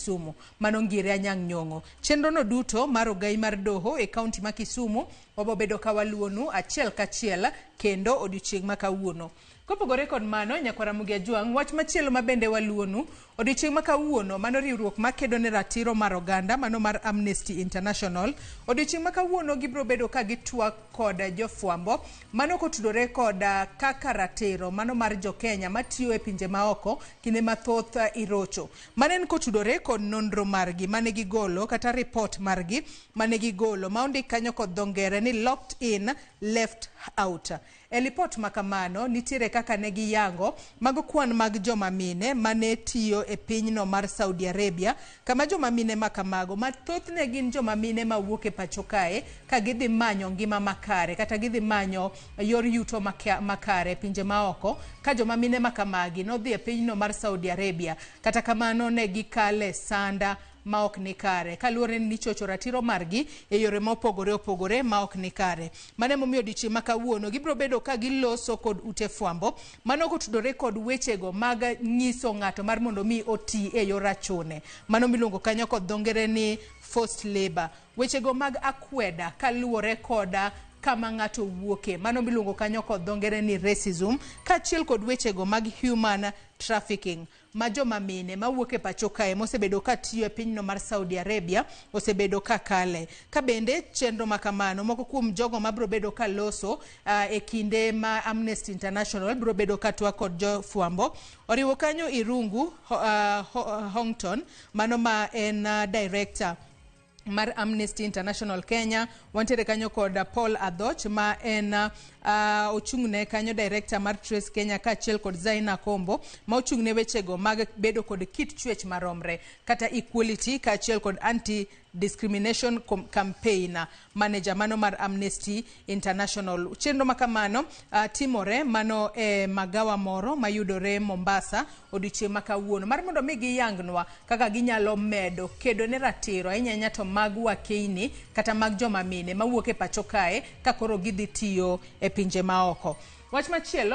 Kisumu mano Ngire Anyang' Nyong'o. Chenro no duto mar ogai mar doho e kaunti ma Kisumu wabobedo ka waluwonu achiel kachiel kendo odiochieng' ma kawuono. Kopogore kod mano, nyakwar Ramogi Ajwang', wach machielo ma bende waluwonu odiochieng' ma kawuono mano riwruok makedo ne ratiro mar oganda mano mar Amnesty International. Odiochieng' ma kawuono gibiro bedo ka gitwak kod jofwambo mano kotudore kod kaka ratiro mano mar jokenya matiyo e pinje maoko kinde mathoth irocho. Mano en kotudore kod nonro margi mane gigolo kata report margi mane gigolo ma ondik kanyo kod dho ngere ni locked in left out. E lipot ma kamano nitiere kaka ne giyango mago kwan mag joma mine mane tiyo e pinyno mar Saudi Arabia kama joma mine ma kamago ma thothne gin joma mine mawuok e pacho kae ka gidhi manyo ngima makare kata gidhi manyo yor yuto makare e pinje maoko ka joma mine ma kamagi nodhi e pinyno mar Saudi Arabia kata kamano ne gikale sanda ma ok ni kare kaluwore ni nichocho ratiro margi e yore mopogore opogore ma ok ni kare. Mano emomiyo odiochieng' ma kawuono gibiro bedo ka giloso kod ute fwambo mano kotudore kod wechego mag nyiso ng'ato mar mondo mi oti e yor achune mano miluongo kanyo kod dho ngere ni forced labor. Wechego mag akweda kaluwore koda kama ng'ato wuoke mano miluongo kanyo kod dho ngere ni racism kaachiel kod wechego mag human trafficking ma joma mine mawuok e pacho kae mosebedo ka tiyo e pinyno mar Saudi Arabia osebedo ka kale. Ka bende chenro ma kamano moko kuom jogo mabiro bedo ka loso e kinde ma Amnesty International biro bedo ka twak kod jofwambo oriwo kanyo Irungu Houghton mano ma en director mar Amnesty International Kenya. Wantiere kanyo kod Paul Adhoch ma en ochung'ne kanyo director mar Trace Kenya kaachiel kod Zaina Kombo ma ochung'ne wechego mag bedo kod kit chwech maromre kata equality kaachiel kod anti discrimination campaign manager mano mar Amnesty International. Chenro ma kamano timore mano e magawa moro mayudore Mombasa odiochieng' ma kawuono mar mondo mi giyangnwa kaka ginyalo medo kedo ne ratiro ahinya ahinya to mag wakeini kata mag joma mine mawuok e pacho kae ka koro gidhi tiyo e pinje maoko. Wach machielo